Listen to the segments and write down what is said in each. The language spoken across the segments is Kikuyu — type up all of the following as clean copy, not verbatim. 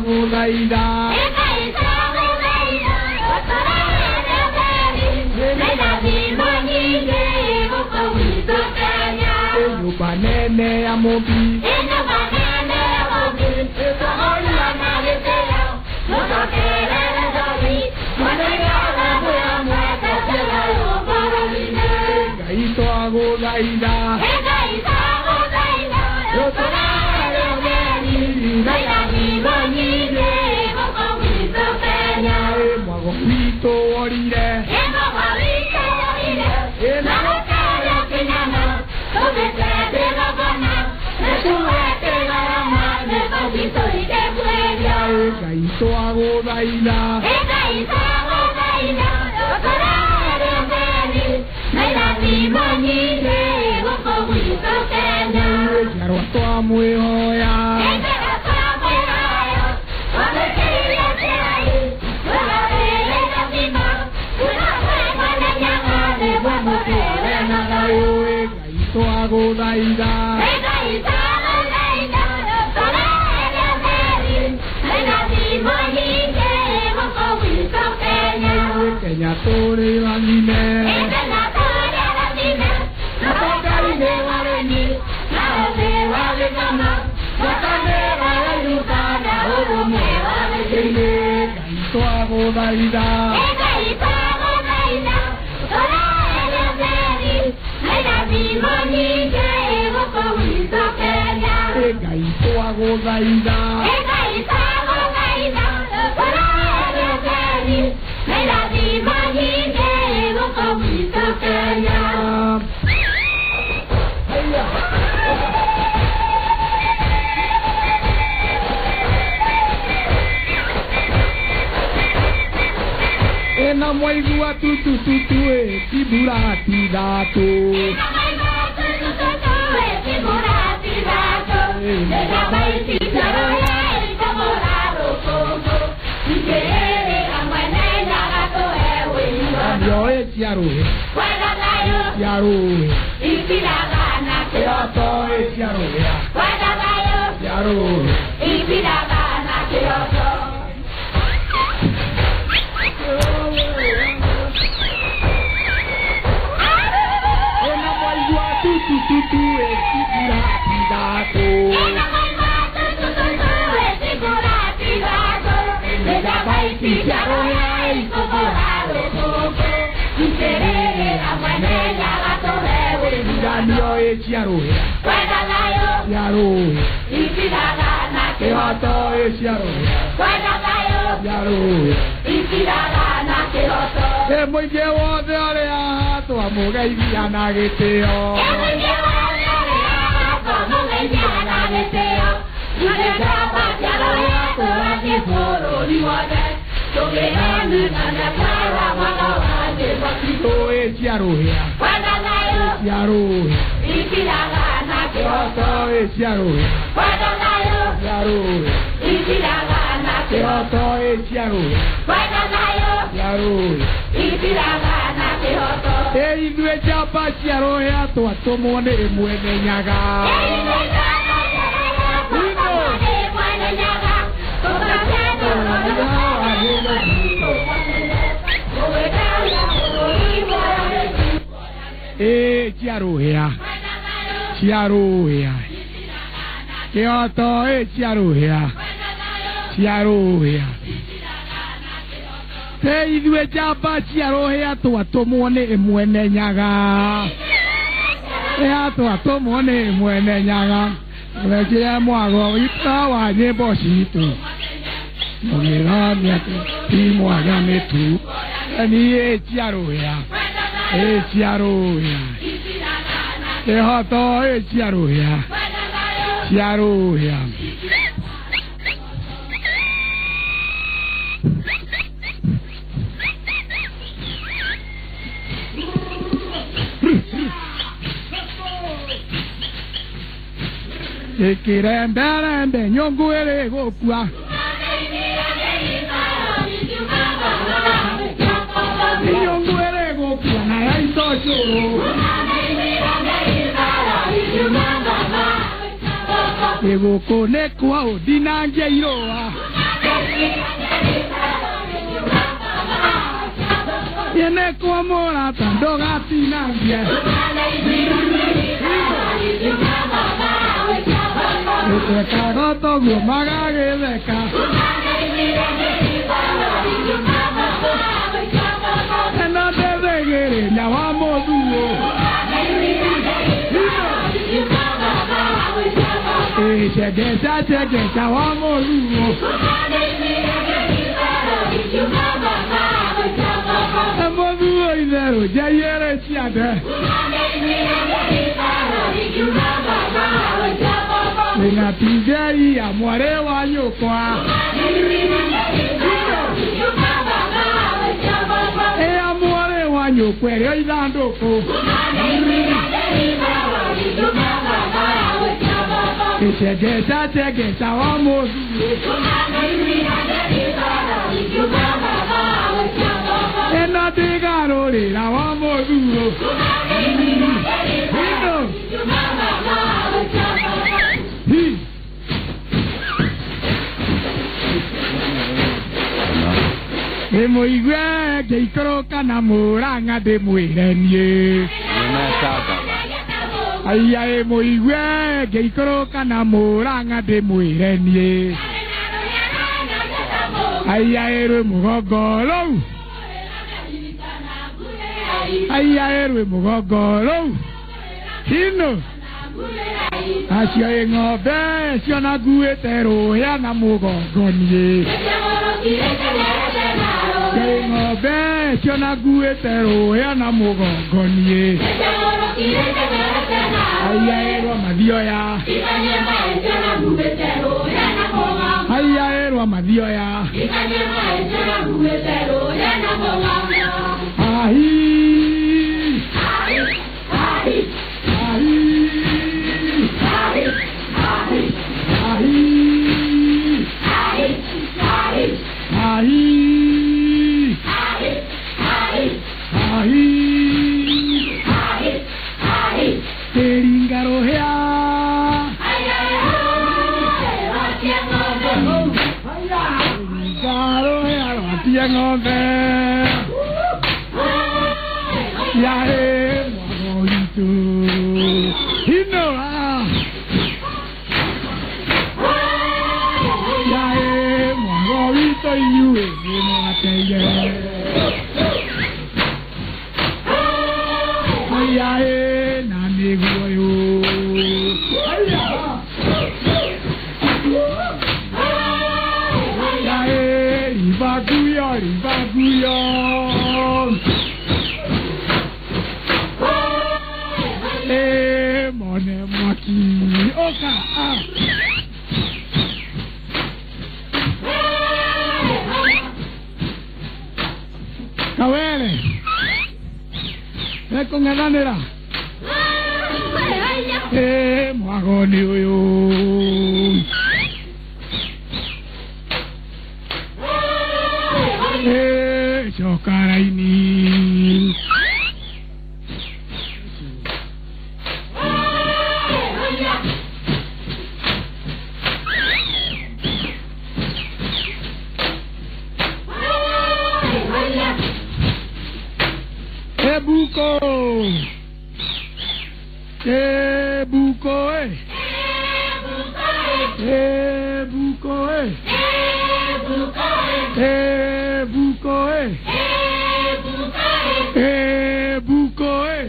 twagũthaitha. Nyũmba nene ya mũmbi Ngai twagũthaitha. Mwago witũ worire Ngai twagũthaitha. Njiarwa twamwĩhoya. Ngai twagũthaitha. Kenya tũrĩ rathime. Ngai twagũthaitha. Ngai twagũthaitha. Ena mwaigua tutu tutu e tibura tithatu. Ndio e ciarũĩ ciarũĩ kĩroto e ciarũĩ ciarũĩ. Ena mwaigua tutu tutu e tibura tithatu. Ndio e ciarũĩ ciarũĩ kĩroto e ciarũĩ ciarũĩ. Ĩ mũingĩ wothe ũrĩa twamũgeithia na gĩtĩo. Ĩ ciarũĩ ciarũĩ kĩroto ĩ ciarũĩ ciarũĩ kĩroto ĩ ciarũĩ ciarũĩ. Ĩ ithuĩ njamba cia rũhĩa twatũmwo nĩ mwene Nyaga. Ĩ ciarũhĩa ciarũhĩa kĩroto ĩ ciarũhĩa ciarũhĩa. Ĩ ithuĩ njamba cia rũhĩa twatũmwo nĩ mwene Nyaga. Ĩ twatũmwo nĩ mwene Nyaga. Wekire mwago witũ wa nyĩmbo citũ mũgĩthamia ti mwaga mĩtu. Niĩ ciarũhĩa ĩ ciarũhĩa kĩhoto ĩ ciarũhĩa ciarũhĩa. Ĩkĩremberembe nyũngũ ĩrĩ gũkua. Nyũngũ ĩrĩ gũkua na yaitwo cũrũ. Ĩ gũkũ nĩ kwa ũndinangie irũa. Yene kwa mũrata ndũgatinangie. Twekaga toguo magagĩtheka. Ĩno ndĩthĩgĩrĩria wa mũthuo. Ĩcengeca cengeca wa mũthuo. Mũthuo itherũ njaiyĩrĩ ciande. Wĩna tijei ya mwarĩ wa nyũkwa. Ĩa mwarĩ wa nyũkwa ĩrĩa ithandũkũ. Ĩcengeca cengeca wa mũthuo. Ĩno ndigarũrĩra wa mũthuo. Ino. Hi. Ndĩmũigue ngĩikũrũka na mũrang'a ndĩmwĩre niĩ. Aya ĩmũigue ngĩikũrũka na mũrang'a ndĩmwĩre niĩ. Aya ĩrwĩ mũgongo rũu. Aya ĩrwĩ mũgongo rũu. Hino. Acio ĩ ng'ombe ciona nguĩte rũhĩa na mũgongo niĩ. Ĩ ng'ombe ciona nguĩte rũhĩa na mũgongo niĩ. Aya ĩrwa mathioya. Aya ĩrwa mathioya. Ahi. Ahi. Ahi. Ahi. Ahi. Teringa rohea. Teringa rohea rwatie ng'ombe. Yae mwago witũ. Hino ah. Yae mwago witũ inyuĩ nĩ mwateire. Yae na nĩguo yũ. Yae ribaguyo ribaguyo. Mone mwaki oka ah. Kawere ekũng'ethanĩra. Mwago nĩ ũyũ. Coka raini. Ebuko. Ebuko eh. Ebuko eh. Ebuko eh. Ebuko eh.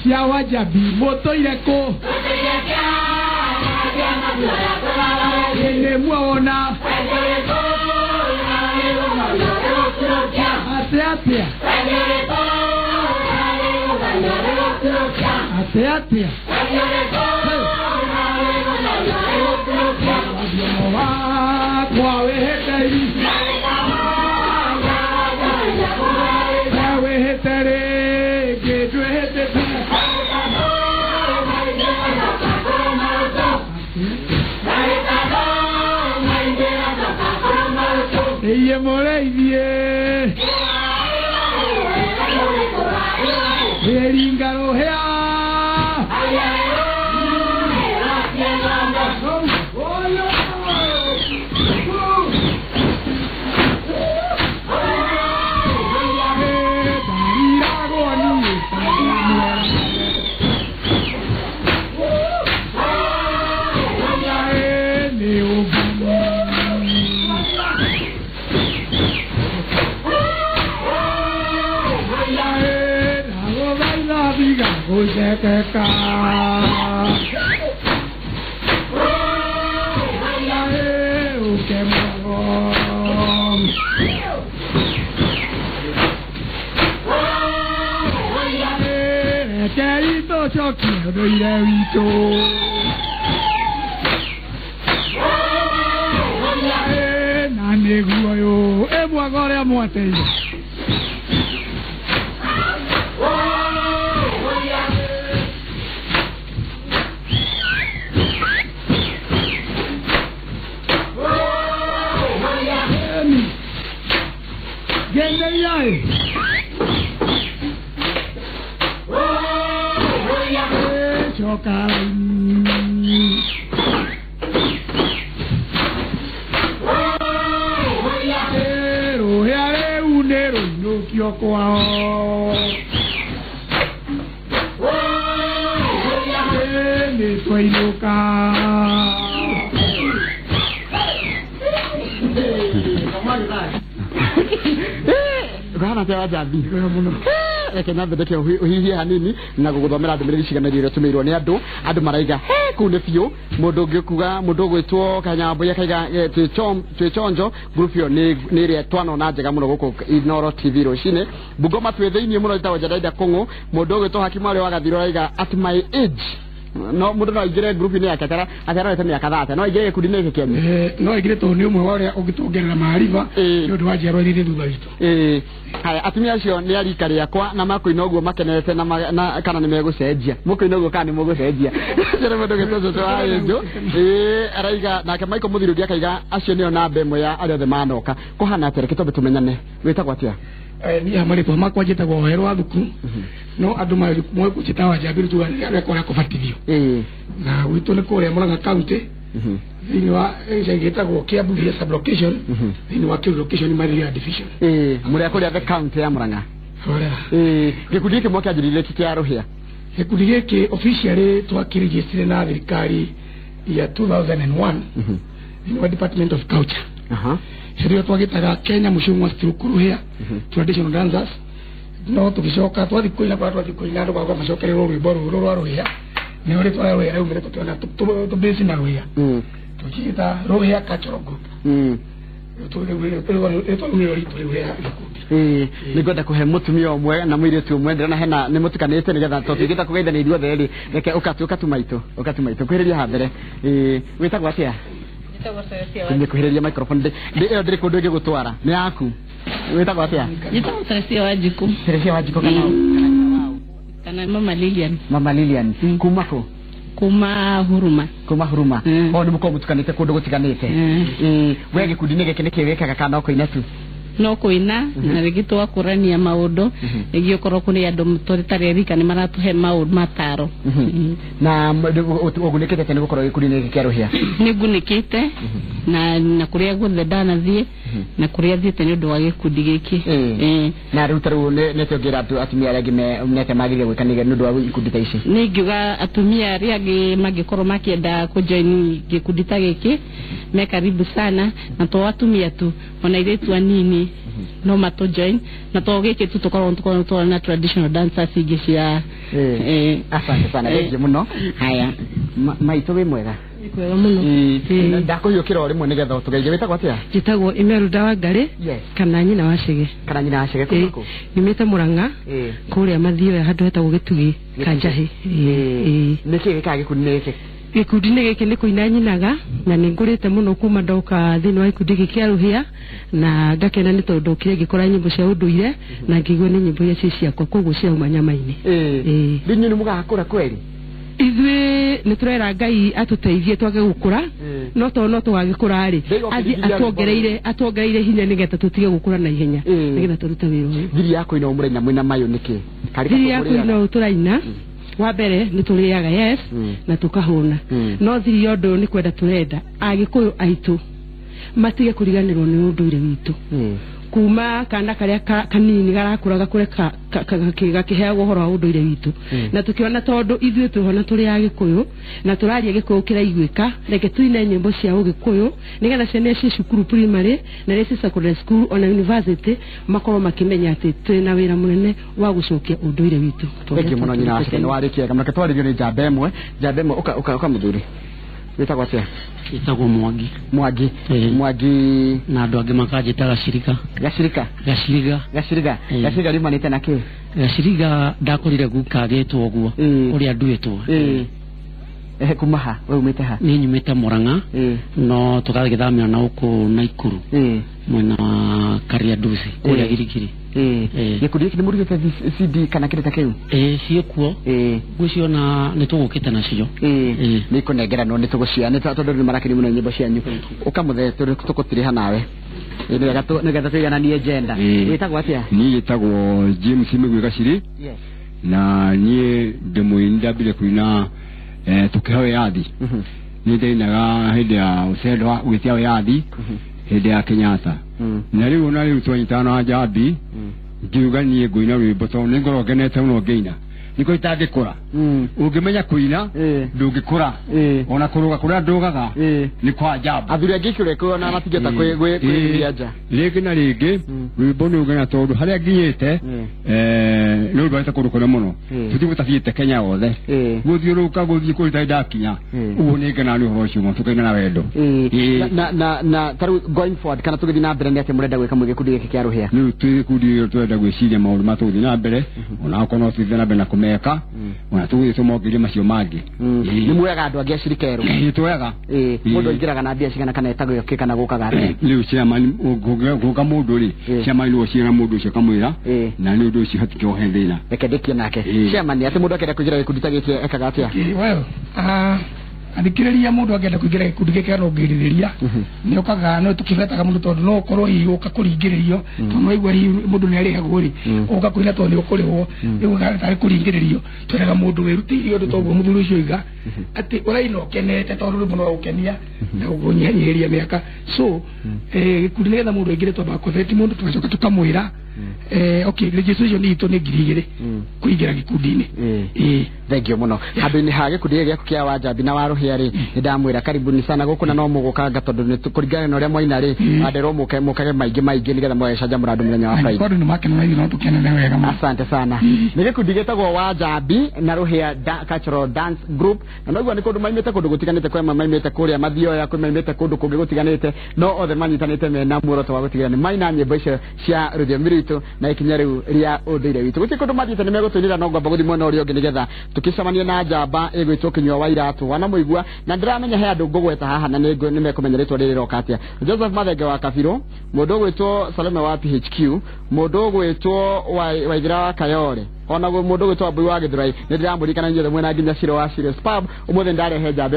Cia wajabi mũtũire kũ? Nĩ muona. Atĩa atĩa? Atĩa atĩa? Wakwa wĩhĩte-ri. Wĩhĩte rĩngĩ ndwĩhĩtĩte. Iye mũrĩithie. Ringa rũhĩa. Ndũgũtiga gũcekeka. Ũke mwago. Rekei tũcokie ũndũire witũ. Na nĩguo ũyũ ĩ mwago ũrĩa mwateire. Gendeai. Chokaraini. Rũhĩa rĩu nĩ rũinũkio kwao. Nĩ twainũka. Gana tia Wanjambi reke nyambe ndeke ũhihie hanini na gũgũthomera ndũmĩrĩri cigana iria tũmĩirwo nĩ andũ. Andũ maraiga he kũu nĩ biũ mũndũ ũngĩ kuga mũndũ ũgwĩtwo Kanyambũi akaiga twĩchonjo group ĩyo nĩ ĩrĩa twanona njega mũno gũkũ Inooro TV rũcinĩ. Bungoma twĩ thĩinĩ mũno ĩtagwo Jedidah Kũng'ũ. Mũndũ ũgwĩtwo Hakimu arĩa wa Gathiro araiga at my age no mũndũ no aingĩre group-inĩ yake atarorete mĩaka 30 no aingĩre gĩkundi-inĩ gĩkĩ kĩanyu. No aingĩre tondũ nĩ ũmwe wa ũrĩa ũngĩtuongerera maarifa nĩ ũndũ wa njiarwa iria irĩ thutha witũ. Haya, atumia acio nĩ a rika rĩakwa na makũina ũguo makenete na kana nĩ megũcenjia mũkũina ũguo kana nĩ mũgũcenjia. Ũcio nĩ mũndũ ũgĩtwo cũcũ wa Angel. Araiga nake Michael Mũthirũngi akaiga acio nĩo namba ĩmwe ya arĩa othe manoka. Kũhana atĩa? Reke twambe tũmenyane. Wĩtagwo atĩa? Niĩ marĩtwa makwa njĩtagwo Wawerũ wa Thuku no andũ moĩ kũnjĩta Wanjambi rĩu tugaga nĩ arĩa kũrĩa kũbatithio. Na gwitũ nĩ kũrĩa Murang'a County thĩinĩ wa gĩcagi gĩtagwo Kiambu Hill sub-location thĩinĩ wa Kiru location Maria division. Mũrĩa kũrĩa the county ya Murang'a. Gĩkundi gĩkĩ mwakĩanjĩrĩirie kĩ kĩa Rũhĩa? Gĩkundi gĩkĩ officially twakĩrĩgĩcire na thirikari ya 2001 thĩinĩ wa Department of Culture. Hĩndĩ ĩyo twagĩtaga Kenya Mucungwa Stroke Rũhĩa Traditional Dancers. No tũgĩcoka twathiĩ kũina kũrĩa twathiĩ kũina andũ magooka macokererwo rwĩmbo rũrũ rwa Rũhĩa nĩ rũrĩ twa Rũhĩa rĩu tũkĩona tũbĩci na Rũhĩa tũkĩgĩta Rũhĩa Cultural Group. Rĩtwa rĩu ritũ rĩu rĩa gĩkundi. Nĩngwenda kũhe mũtumia ũmwe na mũirĩtu ũmwe ndĩrona hena nĩ mũtukanĩte nĩgetha tũngĩgĩta kũgeithania ithuothe rĩ reke ũkatu maitũ kwĩhĩrĩria haha mbere. Wĩtagwo atĩa? Nĩkuhĩrĩria microphone ĩyo ndĩrĩ kũndũ ĩngĩgũtwara nĩ yaku. Wĩtagwo atĩa? Njĩtagwo Teresia Wanjikũ. Teresia Wanjikũ kana Mama Lilian. Mama Lilian kuma kũ? Kuma Huruma. Kuma Huruma. O nĩ mũkorwo mũtukanĩte kũndũ gũtiganĩte. We gĩkundi-inĩ gĩkĩ nĩkĩ wĩkaga kana no kũina tu? No kũina na rĩngĩ tũgakũrania maũndũ rĩngĩ ũkorwo kũrĩ andũ tũtarĩ rika nĩ maratũhe maũndũ mataro. Na ũgunĩkĩte atĩa nĩ gũkorwo gĩkundi-inĩ gĩkĩ kĩa Rũhĩa? Nĩ ngunĩkĩte na kũrĩa guothe ndanathiĩ na kũrĩa thiĩte nĩ ũndũ wa gĩkundi gĩkĩ. Na rĩu ta rĩu nĩ atĩa ũngĩra atumia arĩa angĩ nĩ atĩa magĩrĩire gwĩka nĩ ũndũ wa ikundi ta ici? Nĩ ingiuga atumia arĩa angĩ mangĩkorwo makĩenda kũjoin gĩkundi ta gĩkĩ me karibu sana na to atumia tu ona airĩtu anini no matũ join na to gĩkĩ tu tũkorwo na traditional dancers ingĩ cia. Asante sana thengiũ mũno. Haya maitũ wĩ mwega? Kwega mũno. Ndakũhiũkĩra o rĩmwe nĩgetha ũtũgeithie. Wĩtagwo atĩa? Njĩtagwo Imelda Wangarĩ kana nyina wa Chege. Kana nyina wa Chege kuma kũ? Nyumĩte Murang'a kũrĩa Mathioya handũ hetagwo Gĩtugĩ Kanjahĩ. Nĩkĩ gĩkaga gĩkundi-inĩ gĩkĩ? Gĩkundi-inĩ gĩkĩ nĩ kũina nyinaga na nĩ ngũrĩte mũno kuma ndoka thĩinĩ wa gĩkundi gĩkĩ kĩa Rũhĩa na ngakena nĩ tondũ ndokire ngĩkora nyĩmbo cia ũndũire na ngĩigua nĩ nyĩmbo iria ciĩ ciakwa koguo ciauma nyama-inĩ. Rĩu inyuĩ nĩ mũgakũra kweri? Ithuĩ nĩ tũrera Ngai atũteithie twage gũkũra no tondũ no tũgagĩkũra rĩ atwongereire hinya nĩgetha tũtige gũkũra na ihenya nĩgetha tũrute wĩra ũyũ. Thiri ya kũina mũraina mwĩna mayũ nĩkĩ? Thiri ya kũina ũũ tũraina wa mbere nĩ tũrĩaga yes na tũkahũna no thiri ya ũndũ ũyũ nĩ kwenda tũrenda Agĩkũyũ aitũ matige kũriganĩrwo nĩ ũndũire witũ. Kuma kana karia kanini garakura gakure gakiheagwo ũhoro wa ũndũire witũ. Na tukiona tondu ithuĩ twĩho tũrĩ a Gĩkũyũ na tũraria Gĩkũyũ kĩraiguĩka, reke tuine nyĩmbo cia ũgĩkũyũ nĩgetha ciana ici cukuru primary na iria ciĩ secondary school ona university makorwo makĩmenya atĩ twĩna wĩra mũnene wa gũcokia ũndũire witũ. Thank you mũno nyina wa Cecile, nĩ warĩkia wega. Mũreke twarĩrio nĩ njamba ĩmwe, njamba ĩmwe ũka mũthuri. Wĩtagwo atĩa? Wĩtagwo Mwangi. Mwangi. Mwangi. Na andũ angĩ makanjĩta Gaciriga. Gaciriga. Gaciriga. Gaciriga. Gaciriga riumanĩte na kĩ? Gaciriga ndakorire guka agĩtwo ũguo ũrĩa nduĩtwo. Kuma ha? We umĩte ha? Niĩ nyumĩte Murang'a no tũgagĩthamĩra na gũkũ Naikuru mwena wa Kariandusi kũrĩa Girigiri. Gĩkundi gĩkĩ nĩ mũrugĩte CD kana kĩndũ ta kĩu? Ciĩkuo ngwĩciona nĩ tũgũkĩte nacio. Nĩ ikũnengeranwo nĩ tũgũcia nĩ tondũ nĩ marakenia mũno nyĩmbo cianyu. Ũkamũthee tũkũtirĩha nawe nĩgetha tũigananie gender. Wĩtagwo atĩa? Niĩ njĩtagwo James Mĩgwi Gaciri. Na niĩ ndĩ mũini, ndambire kũina tukĩheo wĩyathi. Niĩ ndainaga hĩndĩ ya ũcendo wa gwĩtia wĩyathi hĩndĩ ya Kenyatta. Na rĩu ona rĩu twanyitana na Njambi ngiuga niĩ ngũina rwĩmbo tondũ nĩ ngoragwo ngenete mũno ngĩina. Nĩkĩo itangĩkũra. Ũngĩmenya kũina ndũngĩkũra. Ona kũrũga kũrĩa ndũgaga nĩ kwa Njambi. Athuri angĩ kĩrĩa ona matingĩhota kwĩgiria nja. Rĩngĩ na rĩngĩ rwĩmbo nĩ rũgena tondũ harĩa nginyĩte nĩ rũndwarĩte kũndũ kũnene mũno. Tũthiĩ gũtathiĩte Kenya yothe. Gũthiũrũrũka gũthiĩ kũrĩa itarĩ ndakinya. Ũguo nĩ ngenaga nĩ ũhoro ũcio mũno tũkaina na wendo. Na tarĩu going forward kana tũgĩthiĩ na mbere nĩ atĩa mũrenda gwĩka mwĩ gĩkundi gĩkĩ kĩa Rũhĩa? Rĩu twĩ gĩkundi tũrenda gwĩciria maũndũ ma tũgũthiĩ na mbere ona okorwo no tũthiĩ na mbere na kũmeka ona tũgũthiĩ tũmongerie macio mangĩ. Nĩ muoyaga andũ angĩ acirika erũ? Nĩ tuoyaga. Mũndũ aingĩraga na mbia cigana kana etagwo kĩ kana gũkaga atĩa? Rĩu chairman gũka mũndũ rĩ, chairman nĩwe ũciĩra mũndũ ũcio akamwĩra na nĩ ũndũ ũcio hatikĩho he thĩna. Reke ndĩkie nake. Chairman, atĩ mũndũ akĩenda kũingĩra gĩkundi ta gĩkĩ ekaga atĩa? Well, athikĩrĩria mũndũ angĩenda kũingĩra gĩkundi gĩkĩ kana ũngĩrirĩria nĩ ũkaga no tũkĩbetaga mũndũ tondũ no ũkorwo hihi ũka kũringĩrĩrio tondũ waigua hihi mũndũ nĩ arĩhagwo rĩ ũka kũina tondũ nĩ ũkũrĩhwo rĩu tarĩ kũringĩrĩrio twendaga mũndũ wĩrutĩire ũndũ toguo mũthuri ũcio oiga atĩ ũraina ũkenete tondũ rwĩmbo no rũgũkenia na gũkũnyihanyihĩria mĩaka. So gĩkundi nĩgetha mũndũ aingĩre twambaga kũbeti mũndũ tũgacoka tũkamwĩra okay registration itũ nĩ 2000 kũingĩra gĩkundi-inĩ. Thank you mũno. Handũ-inĩ ha gĩkundi gĩaku kĩa Wanjambi na wa Rũhĩa rĩ nĩ ndamwĩra karibuni sana gũkũ na no mũgũkanga tondũ nĩ kũringana na ũrĩa mwaina rĩ wanderwo mũke mũkage maingĩ maingĩ nĩgetha mũgagĩcanjamũra andũ mũthenya wa Friday. Tondũ nĩ makena na ithuĩ no tũkenere wega mũno. Asante sana. Nĩ gĩkundi gĩtagwo Wanjambi na Rũhĩa Cultural Dance Group na noguo nĩ kũndũ maimĩte kũndũ gũtiganĩte, kwĩ maimĩte kũrĩa Mathioya, kwĩ maimĩte kũndũ kũngĩ gũtiganĩte, no othe manyitanĩte mena muoroto wa gũtigĩrĩra nĩ maina nyĩmbo icio cia rũthiomi rwitũ na ikinya rĩu rĩa ũndũire witũ. Gũtirĩ kũndũ mathiĩte nĩ megũtũinĩra no ngwamba gũthiĩ mwena ũrĩa ũngĩ nĩgetha tũkĩcemanie na njamba ĩgwĩtwo Kĩnyua wa Iratũ wanamũigua na ndĩramenya he andũ ngũgweta haha na nĩ mekũmenya rĩtwa rĩrĩ rĩroka atĩa. Joseph Mathenge wa Kabirũ, mũndũ ũgwĩtwo Salome wa PHQ, mũndũ ũgwĩtwo Waithira wa Kayore, ona mũndũ ũgwĩtwo Wambui wa Gĩthũrai nĩ ndĩramũririkana inyuothe mwena nginya Ciro wa Ciro's Pub. Ũmũthĩ ndarehe njamba